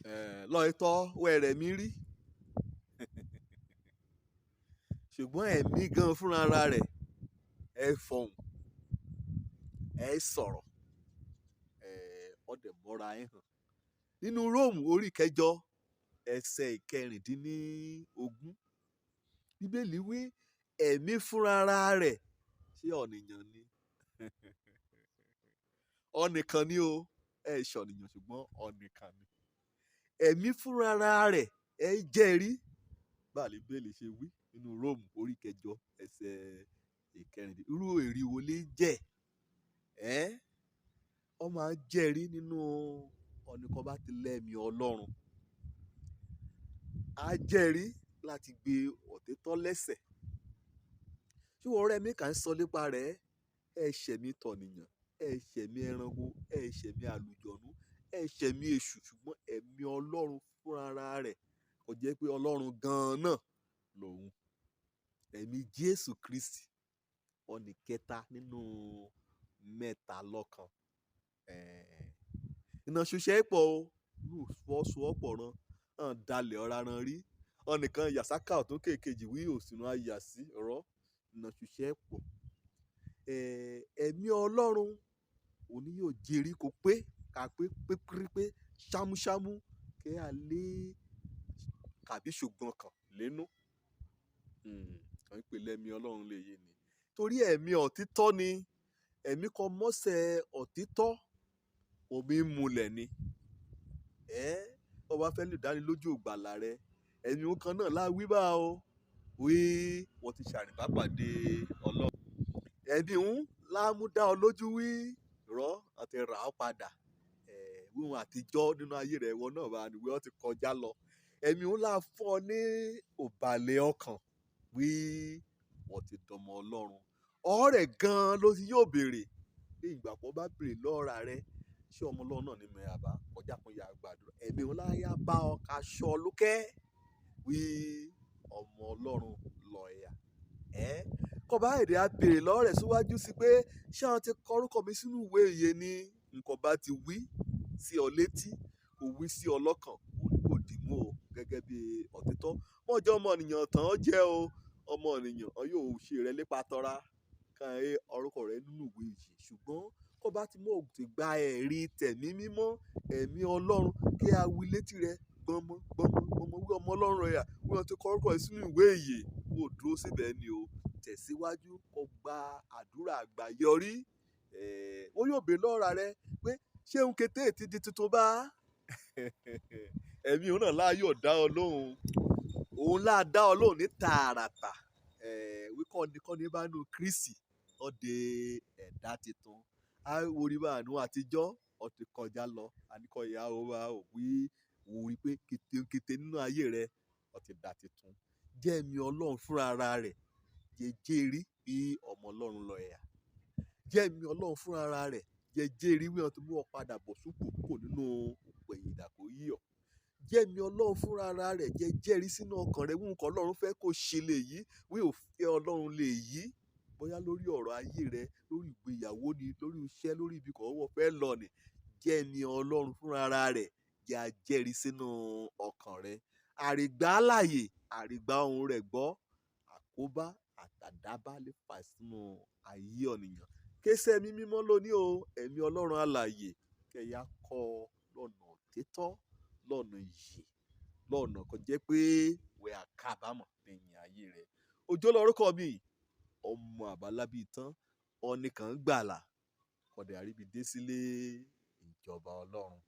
Lọ́ọ̀tọ́ wẹ̀rẹ̀ mi rí, ṣùgbọ́n ẹ̀mí gan fúnra rẹ̀ ẹ fọhùn, ẹ sọ̀rọ̀, ọdẹ mọ́ra ẹ hàn. Nínú Róòmù orí kẹjọ ẹsẹ̀ 16, Bíbélì wí ẹ̀mí fúnra rẹ̀ ṣé ọ̀nìyàn ni? Ọ̀nìkan ni o, ẹ ṣọ̀nìyàn ṣùgbọ́n ọ̀nìkan ni. Ẹ̀mí fúnra rẹ̀ ẹ jẹ́rìí. Báà lè Bíbélì ṣe wí nínú Róòmù orí kẹjọ ẹsẹ̀ ìkẹrìndínlógún. Irú èrì wo lè jẹ́? Ọ máa ń jẹ́rìí nínú ọ̀nìkan bá ti lẹ́mìí Ọlọ́run. Á jẹ́rìí láti gbé òtítọ́ lẹ́sẹ̀. Ṣé ọ̀rẹ́ mi kà ń sọ nípa rẹ̀? Ẹ ṣẹ̀mí tọ̀nìyàn, ẹ ṣẹ̀mí ẹranko, ẹ ṣẹ̀mí àlùjọ̀nú, ẹ ṣẹ̀mí èṣù, ṣùgbọ́n ẹ̀mí Ọlọ́run fúnra rẹ̀ kò jẹ́ pé Ọlọ́run gan-an náà lòun. Ẹ̀mí Jésù Kristi, ọ̀nì kẹta nínú mẹ́ta lọ́kan. Iná ṣiṣẹ́ pọ̀ o, inú ìfọwọ́sowọ́pọ̀ ran, hàn dalẹ̀ ọ̀ra ran rí. Ọ̀nìkan yàsákà ọ̀tún kéèkejì wí òsìnú ayà sí ọ̀rọ̀. Iná ṣiṣẹ́ pọ̀. Ẹ̀mí Ọlọ́run òní yóò jẹ́rìí kó pé ká pé pé ṣámúṣámú kí a lè kàbí ṣùgbọ́n kan lénú. Wọ́n ń pè lẹ́mí Ọlọ́run lè yé ni. Torí ẹ̀mí òtítọ́ ni, ẹ̀mí kan mọ́sẹ̀ òtítọ́, omi ń mulẹ̀ ni. Bó bá fẹ́ lè dánilójú ìgbàlà rẹ, ẹ̀mí kan náà lá wí bá o. Wí wọ́n ti ṣàrìbápàdé Ọlọ́run. Ẹ̀mí ń lá mú dá ọ lójú wí rọ́ àti rà ọ́ padà. Wíwọ̀n àtijọ́ nínú ayé rẹ̀ ìwọ náà bá ní wí ọ́ ti kọjá lọ. Ẹ̀mí ń lá fún ọ ní òbàlẹ̀ ọkàn wí wọ́n ti dọmọ Ọlọ́run. Ọ̀rẹ́ gan-an ló ti yóò béèrè. Bí ìgbà kan bá béèrè lọ́ra rẹ, ṣé ọmọ Ọlọ́run náà ni mi àbá? Kọjá kan ya gbàdúrà. Ẹ̀mí ń lá yá bá ọ ká ṣọ́ lókè wí ọmọ Ọlọ́run lọ̀yà. Kọ́ bá èdè á béèrè lọ́rẹ̀ síwájú sí pé ṣé àwọn ti kọ orúkọ mi sínú ìwé ìyè ni? Nǹkan bá ti wí sí ọ létí, kò wí sí ọ lọ́kàn, òun kò dìmú o gẹ́gẹ́ bí òtítọ́. Mọ̀jọ́ ọmọnìyàn tán jẹ́ o, ọmọnìyàn ọ yóò ṣe rẹ lépa tọ́ra kan ẹ orúkọ rẹ nínú ìwé ìyè. Ṣùgbọ́n kó bá ti mú òtí gba ẹ̀rí tẹ̀mí mímọ́, ẹ̀mí Ọlọ́run kí a wí létí rẹ gbọmọ gbọmọ gbọmọ wí ọmọ Ọlọ́run rẹ à, wí wọn ti kọ orúkọ rẹ sínú ìwé ìyè, kó dúró síbẹ̀ ni o. Tẹ̀síwájú kó gba àdúrà àgbáyọrí. Wọ́n yóò béèrè lọ́ra rẹ pé ṣé òun kété ti di tuntun bá? Ẹ̀mí òun náà láyọ̀ dá ọ lóhùn. Òun láà dá ọ lóhùn ní tààràtà. Wí kọ́ni kọ́ni bá nú Kristi, ó di ẹ̀dá tuntun. A wo rí bá àánú àtijọ́, ó ti kọjá lọ. A ní kọ́ ìyá o bá ò wí, wò rí pé kété kété nínú ayé rẹ, ó ti dà tuntun. Jẹ́ ẹ̀mí Ọlọ́run fúnra rẹ̀, jẹ́jẹ́rí bí ọmọ Ọlọ́run lọ̀yà. Jẹ́ ẹ̀mí Ọlọ́run fúnra rẹ̀, jẹ́jẹ́rí wí wọn ti mú ọ padà bọ̀ sípò kúrò nínú òpè ìdàkọ̀ yíyọ̀. Jẹ́ ẹ̀mí Ọlọ́run fúnra rẹ̀, jẹ́jẹ́rí sínú ọkàn rẹ wí nǹkan Ọlọ́run fẹ́ kó ṣe lè yí, wí ò fẹ́ Ọlọ́run lè yí. Bóyá lórí ọ̀rọ̀ ayé rẹ, lórí ìgbéyàwó ni, lórí iṣẹ́, lórí ibi kan wọ́n fẹ́ lọ ni. Jẹ́ ẹ̀mí Ọlọ́run fúnra rẹ̀, jẹ́ ajẹ́rí sínú ọkàn rẹ. Àrìgbá alààyè, àrìgbá ohun rẹ̀ gbọ́, àkóbá àtàdábá lè fà sínú ayé ọ̀nìyàn. Kéṣẹ́ ẹ̀mí mímọ́ lóní o, ẹ̀mí Ọlọ́run alààyè kẹ́ ya kọ́ ọ lọ́nà òtítọ́, lọ́nà ìyè, lọ́nà kan jẹ́ pé wẹ́ a kábàámọ̀ lẹ́yìn ayé rẹ. Òjó lorúkọ mi, ọmọ àbálábí tán, ọ̀nìkan gbàlà, kọ̀dẹ̀ àríbi dé sílé ìjọba Ọlọ́run.